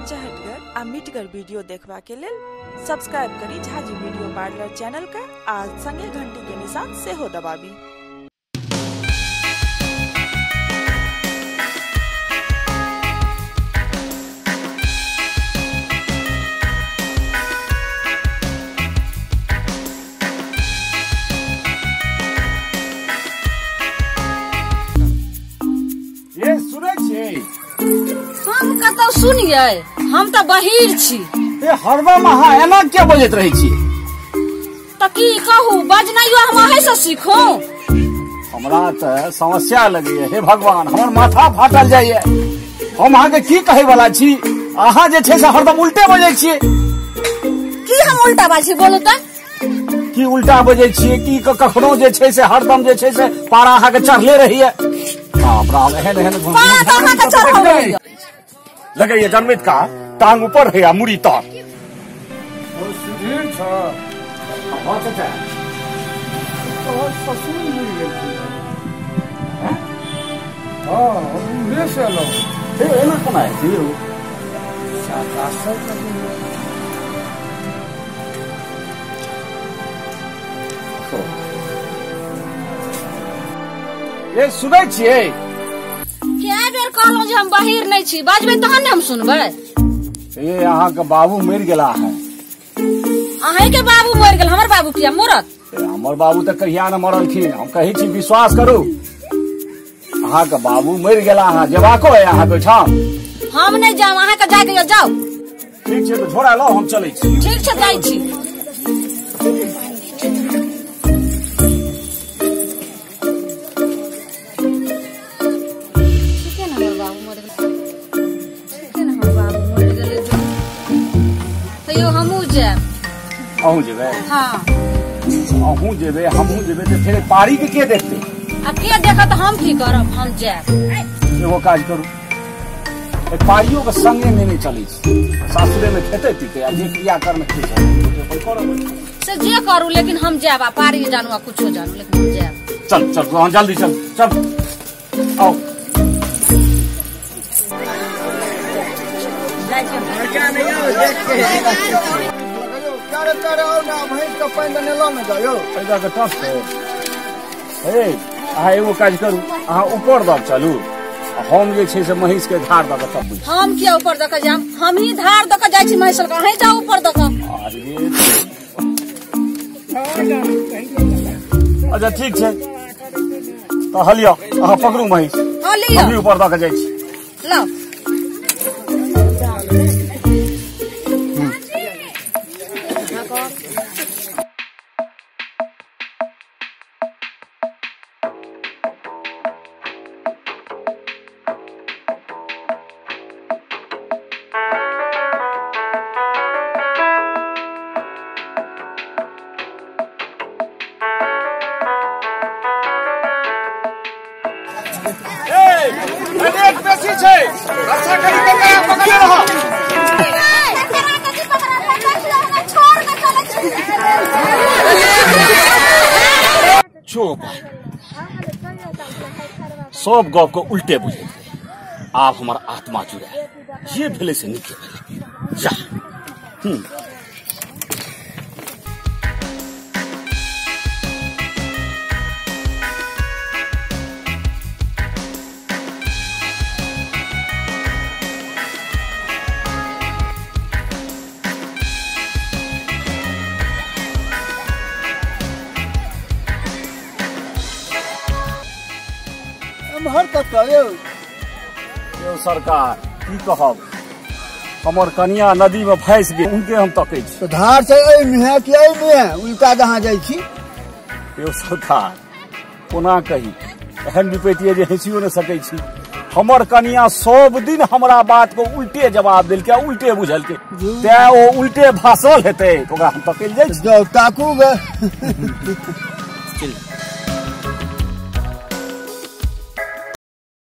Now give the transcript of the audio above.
चहटगर आ मिटगर वीडियो देखबा के लेल सब्सक्राइब करी झाजी वीडियो पार्लर चैनल का आ संगे घंटी के निशान सेहो दबाबी। ये सुनै छियै? हम कतौ सुनियै, हम तऽ बहिर छी। ए हरदम अहाँ एना किया बजैत रहै छी? तऽ की कहू, बजनाइयो हम अहीं से सीखू? हमरा तऽ समस्या लगैया, हे भगवान, हमर माथा फाटल जाइया। हम अहाँके की कहै वाला छी, अहाँ जे छै से हरदम उल्टे बजै छियै। की हम उल्टा बाजै छी बोलू तऽ? की उल्टा बजै छियै? की कखनो जे छै से हरदम जे छै से पारा अहाँके चढ़ले रहैया। बाप राम, एहन एहन पारा तऽ अहाँके चढ़ल रहैया। लगैया जनमैत का टांग ऊपर है आ मुड़ी तर। सुधीर छ? हाँ चाचा। तोहर ससुर मरि गेलखिन? हाँ, हम उम्हरे से एलहुँ। हे एना कोना हेतै यौ? 7-8 साल तक। ये सुनै छियै? कए बेर कहलहुँ जे हम बहिर नहि छी, बजबै तहन ने हम सुनबै। ये अहाँके बाबू मरि गेला है। अहीं के बाबू मरि गेल, हमर बाबू किया मरत? हमर बाबू तऽ कहिया ने मरलखिन। हम कहै छी विश्वास करू, अहाँके बाबू मरि गेला। अहाँ जेबाको है अहाँके ओहिठाम? हम नहि जायब, अहाँके जायके यऽ जाउ। ठीक छै तऽ झोरा लाउ, हम चलै छी। ठीक छै, जाइ छी। ठीके ने हमर बाबू मरि गेल, ठीके ने हमर बाबू मरि गेलै। तैयो हमहूँ जायब। अहूँ जेबै? हाँ। अहूँ जेबै, हमहूँ जेबै, तऽ फेर पारी के के देखतै? आ के देखत, हम की करब, हम जायब। एगो काज करू, पारियो के संगे नेने चलै छी। सासुरे में खेतै पीतै आ जे क्रियाकर्म हेतै अपन करब। से जे करू, लेकिन हम जायब। आ पारी जानू आ कुछो जानू, लेकिन हम जायब। चल चल, हाँ जल्दी चल चल, आओ। हे अहाँ एगो काज करू, अहाँ ऊपर दऽ चलू, हम जे छै से महींस के धार दऽ कऽ तब। हम किया ऊपर दऽ कऽ जायब? हमही धार दऽ कऽ जाइ छी महींस लग, अहीं जाउ ऊपर दऽ कऽ। अच्छा ठीक छै, तऽ हलिअ, अहाँ पकड़ू महींस। हाँ लिअ, हमही ऊपर दऽ कऽ जाइ छी। लाउ। बेसी छै, रक्षा करी के पकड़ने रह। चुप, सब गप के उल्टे बुझे। आब हमर आत्मा जुड़ा, जे भेलै से नीके भेलै। जा। एम्हर कतऽ यौ? यौ सरकार, की कहब, हमर कनिया नदी में फँसि गेल, उनके हम तकै छी। तऽ धार छै एहिमे है कि एहिमे है? उल्टा जहाँ जाइ छी। यौ सरकार, कोना कही, एहन विपत्ति जे हँसियो नहि सकै छी। हमर कनिया सब दिन हमरा बात को उल्टे जवाब देलकै, उल्टे बुझलकै, तें ओ उल्टे भासल हेतै, ओकरा हम तकै जाइ छी। जाउ ताकू गे।